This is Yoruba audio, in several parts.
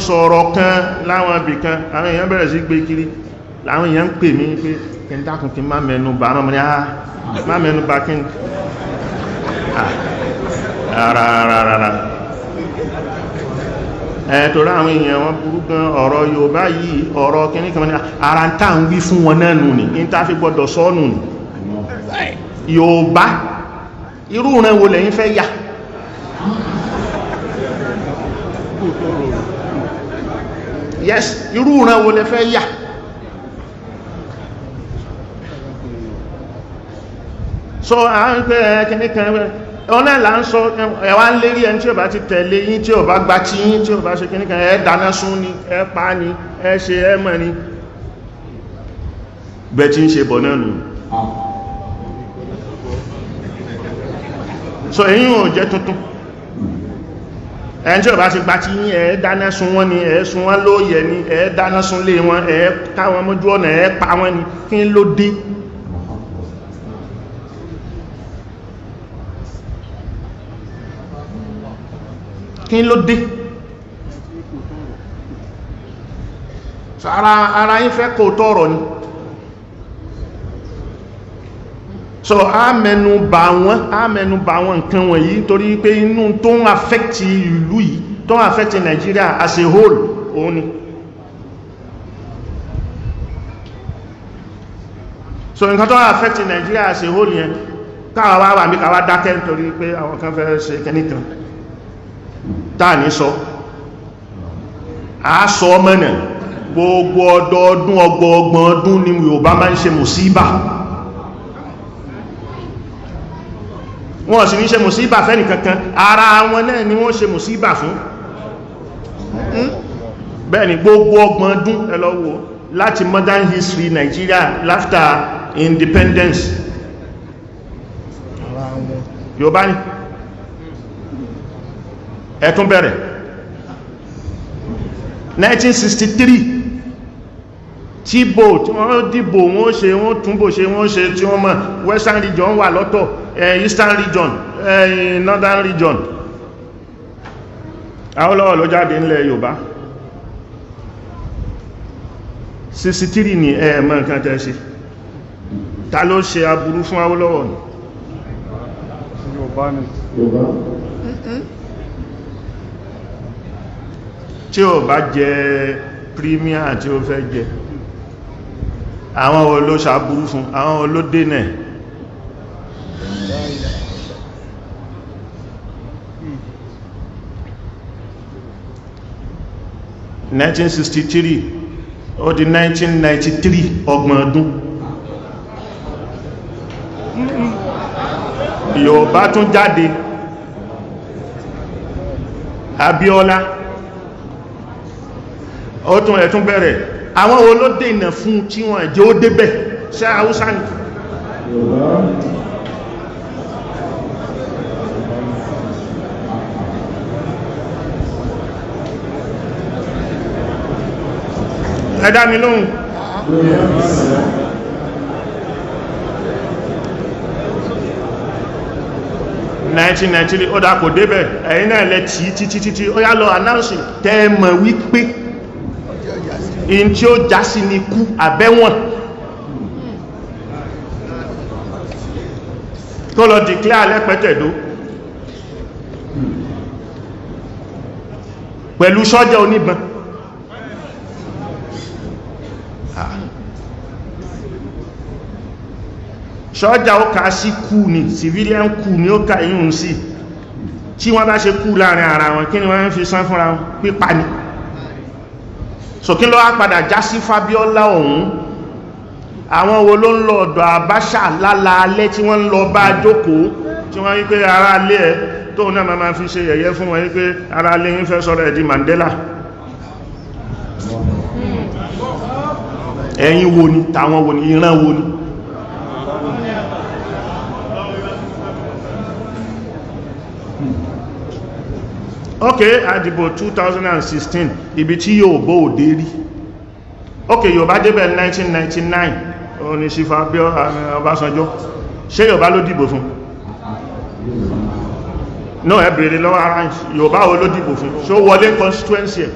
Sọ̀rọ̀ kan láwọn ibì kan, àwọn èèyàn bẹ̀rẹ̀ sí gbé kiri, láwọn èèyàn ń pè mí pé kí n dákun, kí n má mẹ́nu bà. Mọ́ ní á má mẹ́nu bà kí n ara ara ara ẹ̀, torí àwọn èèyàn wọn burú gan. Ọ̀rọ̀ Yorùbá yìí, ọ̀rọ̀ kíní kan ní ara ń tà ń wí fún wọn náà nù ní ní tá fi gbọ́dọ̀ sọ́nù ní Yorùbá. Irú ìran wo lẹ́yìn fẹ́ yà? Yes, irú ìran wo lẹ fẹ́ yà? So à ń pẹ́ kíní kan ọ̀nà là ń sọ. Ẹ̀wà ń lérí ẹni tí ó bá ti tẹ̀lé yín, tí ó bá gba tí yín, tí ó bá ṣe kíní kan, ẹ dáná sún ni, ẹ pa ni, ẹ ṣe ẹ mọ̀ ni bẹ́ tí ń ṣe bọ̀ náà nù. So èyí ò jẹ́ tuntun. Ẹni tí ó bá ti gba tí yín, ẹ dáná sun wọ́n ni, ẹ sun wọ́n lóòyẹ̀ ni, ẹ dáná sun lé wọn, ẹ káwọn mójú ọ̀nà, ẹ pa wọ́n ni. Kí ló dé? Kí ló dé? So ara yín fẹ́ kò tọ́rọ̀ ni. So a mẹ́nu bà wọ́n, a mẹ́nu bà wọ́n nǹkan wọ̀nyí, torí pé inú tó ń affect ìlú yìí, tó ń affect Nigeria as a whole, òun ni. So nǹkan tó ń affect Nigeria as a whole yẹn, káwa wá wà mí, káwa dákẹ́ nítorí pé àwọn kan fẹ́ ṣe kẹ́nìkan táà ní sọ, a sọ mọ́nà. Gbogbo ọdọọdún, ọgbọọgbọ̀n ọdún ni Yorùbá máa ń ṣe mùsíbà. Wọ́n sì ní ṣe mùsíbà fẹ́ni kankan, ara wọn náà ni wọ́n ṣe mùsíbà fún. Bẹ́ẹ̀ ni gbogbo ọgbọ̀n ọdún. Ẹ lọ wò láti modern history Nigeria after independence, Yorùbá ni ẹ tún bẹ̀rẹ̀. 1963 tí bò tí wọ́n dìbò, wọ́n ṣe, wọ́n túnbò ṣe, wọ́n ṣe tí wọ́n mọ̀. Western Region wà lọ́tọ̀, Eastern Region, Northern Region. Awólọ́wọ̀ ló jáde nílẹ̀ Yorùbá. 63 ní ẹ̀ẹ̀mọ́ nǹkan tẹ́ ṣe. Ta ló ṣe aburú fún Awólọ́wọ̀ ni? Yorùbá ni. Tí ó bá jẹ premier tí ó fẹ́ jẹ, àwọn wo ló ṣàbúrú fún? Àwọn wo ló dènà? 1963, ó di 1993, ọgbọ̀n ọdún, Yorùbá tún jáde. Abíọ́lá ó tún ẹ̀tún bẹ̀rẹ̀. Àwọn wo ló dènà fún tí wọ́n jẹ́ ó débẹ̀? Ṣé Haúsá ni? Ẹ dá mi lóhùn. 1993, ó dá kò débẹ̀. Ẹ̀yin náà lẹ tí títí títí ó yá lọ announce tẹ́ mọ̀ wípé in tí ó já sí ní kú àbẹ́wọ̀n, tó lọ declare lẹ́pẹ̀tẹ̀dó pẹ̀lú sọ́jà oníbọn. Sọ́jà ó kà sí kú ní civilian kú ní ó kà yíhun sí. Tí wọ́n bá ṣe kú láàrin ara wọn, kí ni wọ́n fi san fúnra wọn? Pípa ni. So kí ló wá padà já sí f'Abíọ́lá ọ̀hún? Àwọn wo ló ń lọ ọ̀dọ̀ Abacha lálaalẹ́ tí wọ́n ń lọ bá jókòó, tí wọ́n wípé ara alẹ́ ẹ̀ tóun náà máa fi ṣe yẹ̀yẹ́ fún wọn wípé ara alẹ́ yín fẹ́ sọ̀rọ̀ ẹ̀ di Mandela? Ẹ̀yin wo ni? Tàwọn wo ni? Ìran wo ni? Ok, àdìbò 2016, ibi tí yóò bó òdé rí. Ok, Yorùbá débẹ̀ 1999, òun ni sífà bí Ọbásanjọ́. Ṣé Yorùbá ló dìbò fún? No, ẹ bèèrè lọ́wọ́ ara. Yorùbá wo ló dìbò fún? Ṣó wọlé constituency ẹ̀?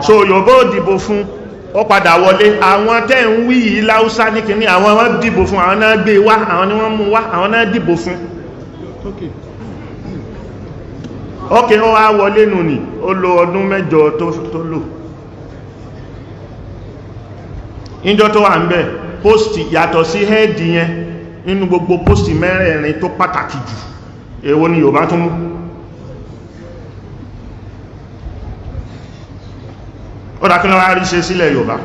So Yorùbá ò dìbò fún, ó padà wọlé. Àwọn tẹ́ ń wí yìí láúsá ní kìíní, àwọn wọ́n dìbò fún, àwọn náà gbé wá, àwọn ni wọ́n mú wá, àwọn náà dìbò fún. Ókè, ó wá wọlé nù ní, ó lo ọdún mẹ́jọ tó lò. Ìjọ tó wà ń bẹ̀, póstì yàtọ̀ sí hẹ́ẹ̀dì yẹn, nínú gbogbo póstì mẹ́rẹ̀ẹ̀rin tó pàtàkì jù, èwo ni Yorùbá tún mú? Ó dá, kí ló wá rí ṣe sílẹ̀ Yorùbá?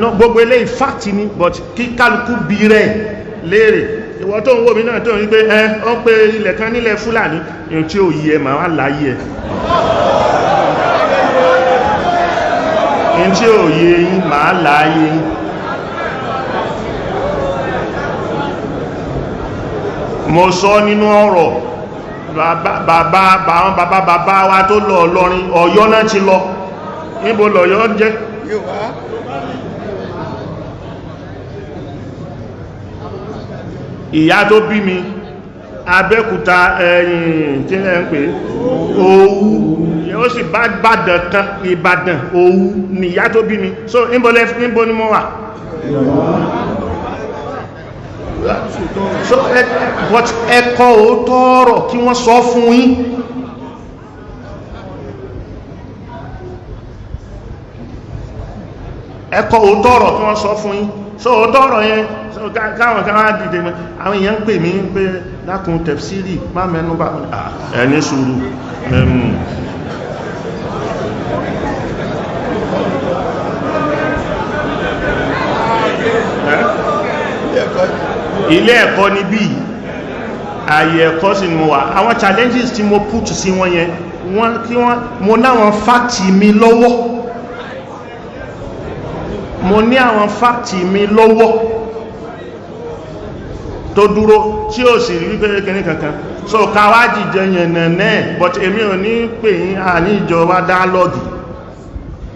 No, gbogbo eléyìí fact ni, but kí kálukú bí rẹ̀ léèrè. Ìwọ tó ń wò mí náà tó ń rí pé ẹ ó pé ilẹ̀ kan nílẹ̀ Fúlàní, ìhun tí ó yí ẹ mà wá láyé ẹ, ìhun tí ó yé yín mà á láyé yín. Mo sọ nínú ọ̀rọ̀, bàbá àwọn bàbá bàbá wa tó lọ Ìlọrin, Ọ̀yọ́ náà ti lọ. Níbo lọ̀yọ́ jẹ́? Ìyá tó bí mi, Abẹ́òkúta, ẹ̀yìn tí ẹ ń pè Òwu, ó sì bá Ìbàdàn tán, Ìbàdàn Òwu ni ìyá tó bí mi. So níbo ni mo wà? So but ẹ̀kọ́ òótọ́ ọ̀rọ̀ kí wọ́n sọ fún yín. Ẹ̀kọ́ òótọ́ ọ̀rọ̀ kí wọ́n sọ fún yín. So òótọ́ ọ̀rọ̀ yẹn, so káwọn kan wá dìde mọ́. Àwọn èèyàn ń pè mí pé dákun tẹ̀fsírì má mẹ́nu bá, ẹni sùúrù. Ilé ẹ̀kọ́ ní bí ààyè ẹ̀kọ́ sí ni mo wà. Àwọn challenges tí mo put sí wọn yẹn, wọ́n kí wọ́n, mo náwọn fáàtì mi lọ́wọ́, mo ní àwọn fáàtì mi lọ́wọ́ tó dúró tí ó sì rí pé kíní kankan. So káwá jìjẹ yẹn náà, but èmi ò ní pè yín à ní ìjọ wa dialogue,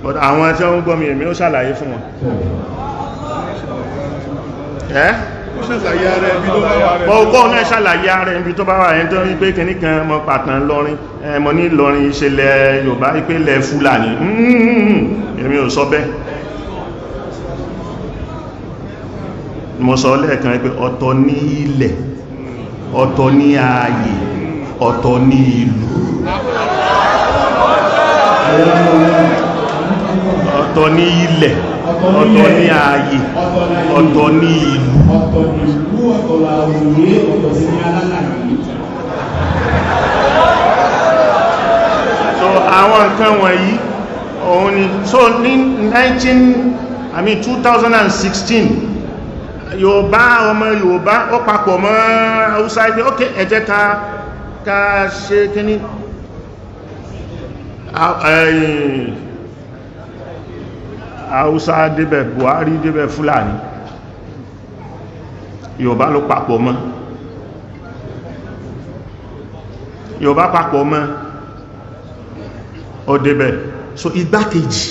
but àwọn tí wọ́n ń gbọ́ mi, èmi ó ṣàlàyé fún wọn. Ẹ́ ọkọ̀ náà ṣàlàyé ara ẹbí tó bá wà ẹni tó rí pé kìní kan mọ́ pàtàn lọ́rin, mọ́ ní Ìlọrin ìṣẹ̀lẹ̀ Yorùbá ìpínlẹ̀ Fúlàní. Èmi ò sọ bẹ́ẹ̀. Mo sọ lẹ́ẹ̀kan pé ọ̀tọ̀ ní ilẹ̀, ọ̀tọ̀ ní ààyè, ọ̀tọ̀ ní ìlú. Ọ̀tọ̀ ní ilẹ̀, ọ̀tọ̀ ní ààyè, ọ̀tọ̀ ní ìlú. Ọ̀tọ̀ ní ìlú, ọ̀tọ̀ làwòrán, ọ̀tọ̀ sí ní alálàyé. So àwọn nǹkan wọ̀nyí òun ni. So ní 19 I mean 2016, Yorùbá, ọmọ Yorùbá ó papọ̀ mọ́ Haúsá pé ok, ẹ jẹ́ ká ṣe kíní. Haúsá débẹ̀, Buhari débẹ̀, Fúlàní, Yorùbá ló papọ̀ mọ́. Yorùbá papọ̀ mọ́, ó débẹ̀. So igbákejì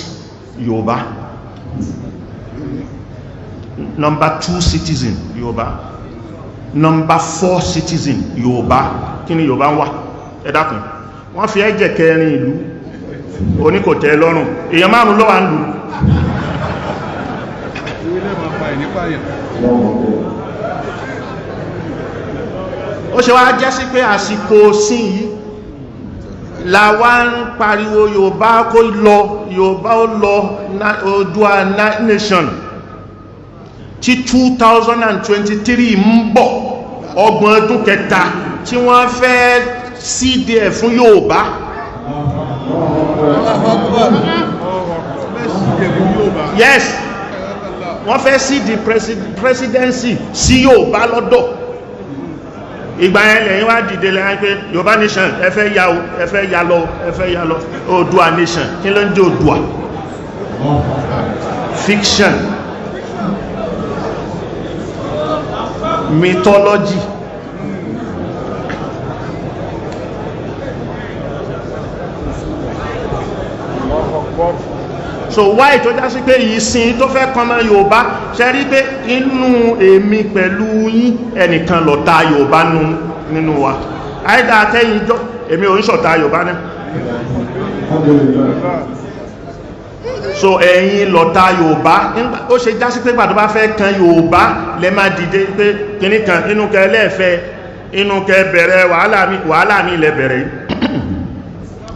Yorùbá, number 2 citizen Yorùbá, number 4 citizen Yorùbá. Kí ni Yorùbá ń wá? Ẹ dákun. Wọ́n fi ẹ̀jẹ̀ kẹrin ìlú oníkòtẹ́ lọ́rùn, èèyàn márùn ló wà ń lù. Ó ṣe wá jẹ́ sí pé àsìkò sí yìí la wá ń pariwo Yorùbá kó lọ, Yorùbá ó lọ, Oòduà nation tí 2023 ń bọ̀, ọgbọ̀n ọdún kẹta tí wọ́n fẹ́ sídìí ẹ̀ fún Yorùbá. Yes, wọ́n fẹ́ sí di presidency sí Yorùbá lọ́dọ̀. Ìgbà yẹn lẹ́yìn wá dìde lẹ́yìn pé Yorùbá nation, ẹ fẹ́ ya o, ẹ fẹ́ ya lọ, ẹ fẹ́ ya lọ. Oòduà nation, kí ló ń jẹ́ Oòduà? Fiction, mythology. So why tó já sí pé ìsìn tó fẹ́ kan mọ́ Yorùbá, ṣe rí pé inú èmi pẹ̀lú yín ẹnìkan lọ̀tá Yorùbá nínú wa. Àìdá akẹ́yìn jọ èmi ò ń ṣọ̀tá Yorùbá náà. So ẹ̀yin lọ̀tá Yorùbá, ó ṣe já sí pé gbà tó bá fẹ́ kan Yorùbá lẹ máa dìde pé kìíní kan inú kẹ lẹ́ẹ̀fẹ́, inú kẹ bẹ̀rẹ̀ wàhálà mi lẹ bẹ̀rẹ̀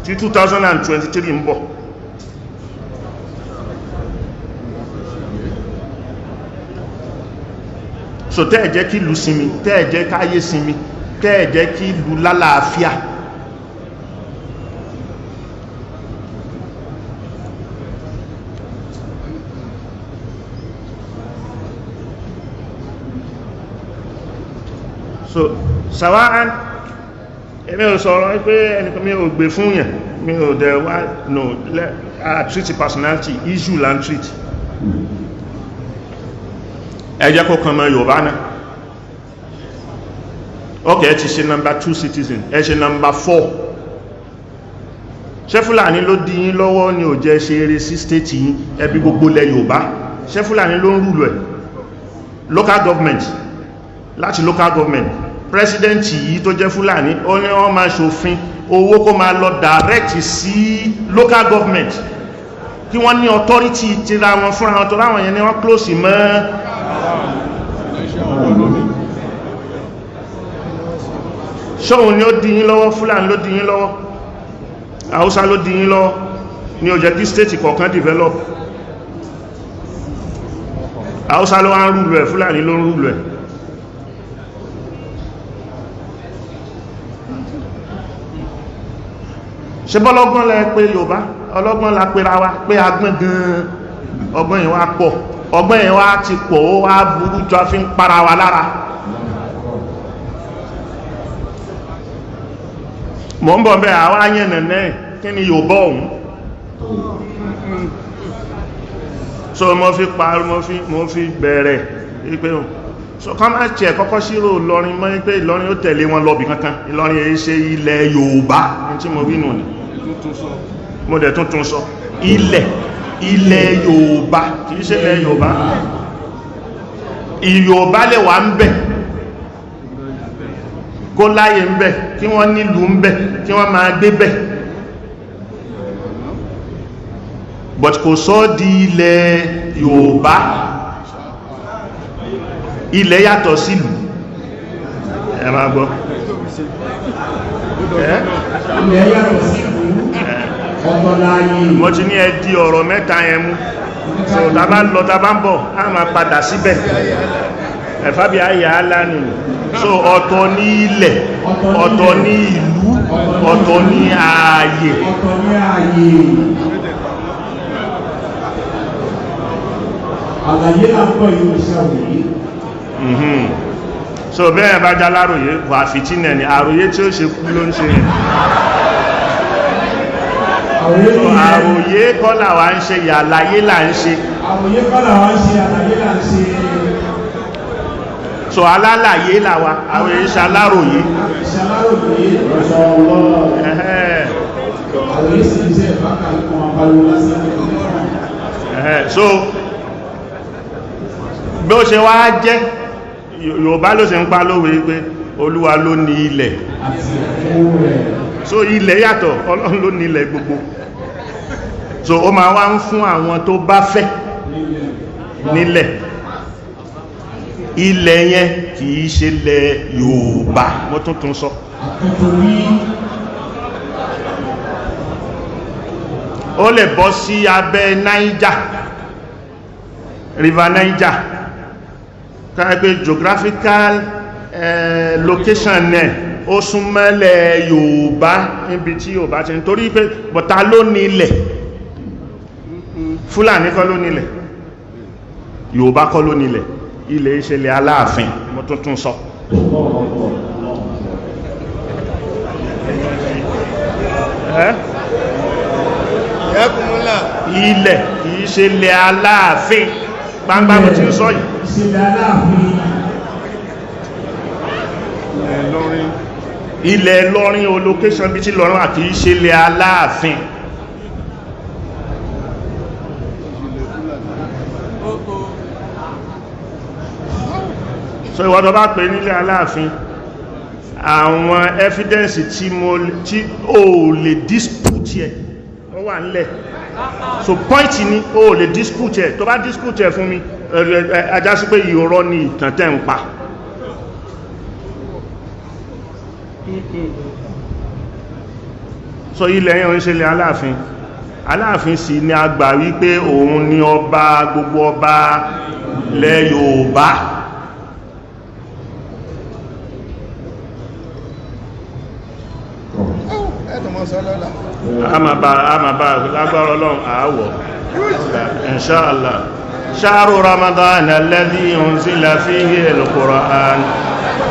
yìí tí 2023 ń bọ̀. So tẹ́ ẹ̀ jẹ́ kí ìlú sinmi, tẹ́ ẹ̀ jẹ́ káyé sinmi, tẹ́ ẹ̀ jẹ́ kí ìlú lálàáfíà. So sàwárán èmi ò sọ̀rọ̀ pé ẹnìkan mi ò gbé fún yẹn, mi ò dẹ̀ wá no I treat personality issue land treat. Ẹ jẹ́ kó kan mọ́ Yorùbá náà. Ok, ẹ ti ṣe number 2 citizen, ẹ ṣe number 4. Ṣé Fúlàní ló dí yín lọ́wọ́ ni ò jẹ́ ṣe eré sí state yín, ẹbí gbogbo lẹ Yorùbá? Ṣé Fúlàní ló ń rúlù ẹ̀? Local government, láti local government, president yìí tó jẹ́ Fúlàní ó ní wọ́n máa ṣòfin owó kó máa lọ direct sí local government, kí wọ́n ní authority tira wọn fúnra wọn, tó ráwọn yẹn ni wọ́n close mọ́. Ṣóhun ni ó dí yín lọ́wọ́? Fúlàní ló dí yín lọ́wọ́, Haúsá ló dí yín lọ́wọ́, ni ó jẹ́ kí state kọ̀ọ̀kan develop. Haúsá ló wá ń rúlù ẹ̀, Fúlàní ló ń rúlù ẹ̀. Ṣe bọ́lọ́gbọ́n lẹ pé Yorùbá, ọlọ́gbọ́n la pera wa pé agbọ́n gan-an, ọgbọ́n yìí wá pọ̀, ọgbọ́n yìí wá ti pọ̀, ó wá burú jọ fi ń para wa lára. Mọ̀ ń bọ̀ bẹ́ àwọn ayẹnẹ̀nẹ́ kí ni Yorùbá ọ̀hún. So mo fi pa mo fi bẹ̀rẹ̀ wípé so kọ́ máa tiẹ̀ kọ́kọ́ sírò Ìlọrin mọ́ pé Ìlọrin ó tẹ̀lé wọn lọ́bì kankan. Ìlọrin èyí ṣe ilẹ̀ Yorùbá ní tí mo wí nù ní. Mo dẹ̀ tuntun sọ ilẹ̀ Yorùbá kìí ṣe ilẹ̀ Yorùbá. Yorùbá lè wà ń bẹ̀, kó láyé ń bẹ̀, kí wọ́n nílùú ń bẹ̀, kí wọ́n máa gbé bẹ̀, but kò sọ di ilẹ̀ Yorùbá. Ilẹ̀ yàtọ̀ sílùú. Ẹ máa gbọ́. Ilẹ̀ yàtọ̀ sílùú, ọ̀tọ̀ láàyè. Mo ti ní ẹ di ọ̀rọ̀ mẹ́ta yẹn mú. So tá bá lọ tá bá ń bọ̀, a máa padà síbẹ̀. Ẹ̀fábí ayà alánì. So ọ̀tọ̀ ní ilẹ̀, ọ̀tọ̀ ní ìlú, ọ̀tọ̀ ní ààyè. Ọ̀tọ̀ ní ààyè. Àlàyé là ń gbọ́ yìí ṣàwòyí. So bẹ́ẹ̀ bá já láròyé wà fìtínẹ̀ ni, àròyé tí ó ṣe kú ló ń ṣe rẹ̀. Àròyé kọ́ làwa ń ṣe, àlàyé là ń ṣe. Àròyé kọ́ làwa ń ṣe, àlàyé là ń ṣe. So alálàyé làwa, àwọn èyí ṣe aláròyé. Ṣaláròyé. Àròyé sì ń ṣe ìbákan apariwo lásán. So bí ó ṣe wá jẹ́ Yorùbá ló ṣe ń pa lówe pé Olúwa ló ní ilẹ̀. So ilẹ̀ yàtọ̀, Ọlọ́run ló ní ilẹ̀ gbogbo. So ó máa wá ń fún àwọn tó bá fẹ́ nílẹ̀. Ilẹ̀ yẹn kìí ṣe ilẹ̀ Yorùbá, mo tuntun sọ. Ó lè bọ́ sí abẹ́ Niger, River Niger, káàpé geographical location náà ó súnmọ́lẹ̀ Yorùbá níbi tí Yorùbá ti ń torí pé bọ̀tá ló ní ilẹ̀. Fúlàní kọ́ ló ní ilẹ̀, Yorùbá kọ́ ló ní ilẹ̀, ilẹ̀ ìṣẹ̀lẹ̀ Aláàfin, mo tuntun sọ. Ilẹ̀ kìí ṣe ilẹ̀ Aláàfin, gbangba mo ti ń sọ yìí. Ìṣẹ̀lẹ̀ Aláàfin. Ilẹ̀ Ìlọrin o, location bí tí Ìlọrin àti ìṣẹ̀lẹ̀ Aláàfin. So ìwọ tó bá pè nílé Aláàfin, àwọn evidence tí mo tí o lè dispute ẹ̀, wọ́n wà nílẹ̀. So point ni, o lè dispute ẹ̀. Tó bá dispute ẹ̀ fún mi, ajá sí pé irọ́ ni ìtàn tẹ́ ń pa. So ilẹ̀ yẹn ń ṣe ilẹ̀ Aláàfin. Aláàfin sì ni a gbà wípé òun ni ọba gbogbo ọba lẹ̀ Yorùbá. A máa bá lágbára Ọlọ́run àáwọ̀, inṣáàlá. Ṣáàrù Ramadan alladhi unzila fihi al-Qur'an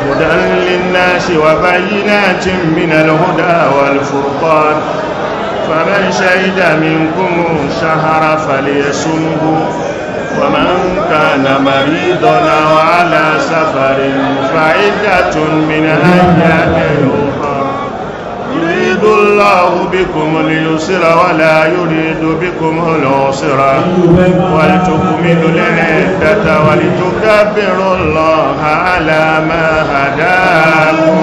hudan linnasi wa bayyinatin minal huda wal furqan, faman shahida minkumu shahra falyasumhu, wa man kana maridan aw ala safarin fa'iddatun min ayyamin ukhra. يريد الله بكم اليسر ولا يريد بكم العسر، ولتكملوا العدة ولتكبروا الله على ما هداكم.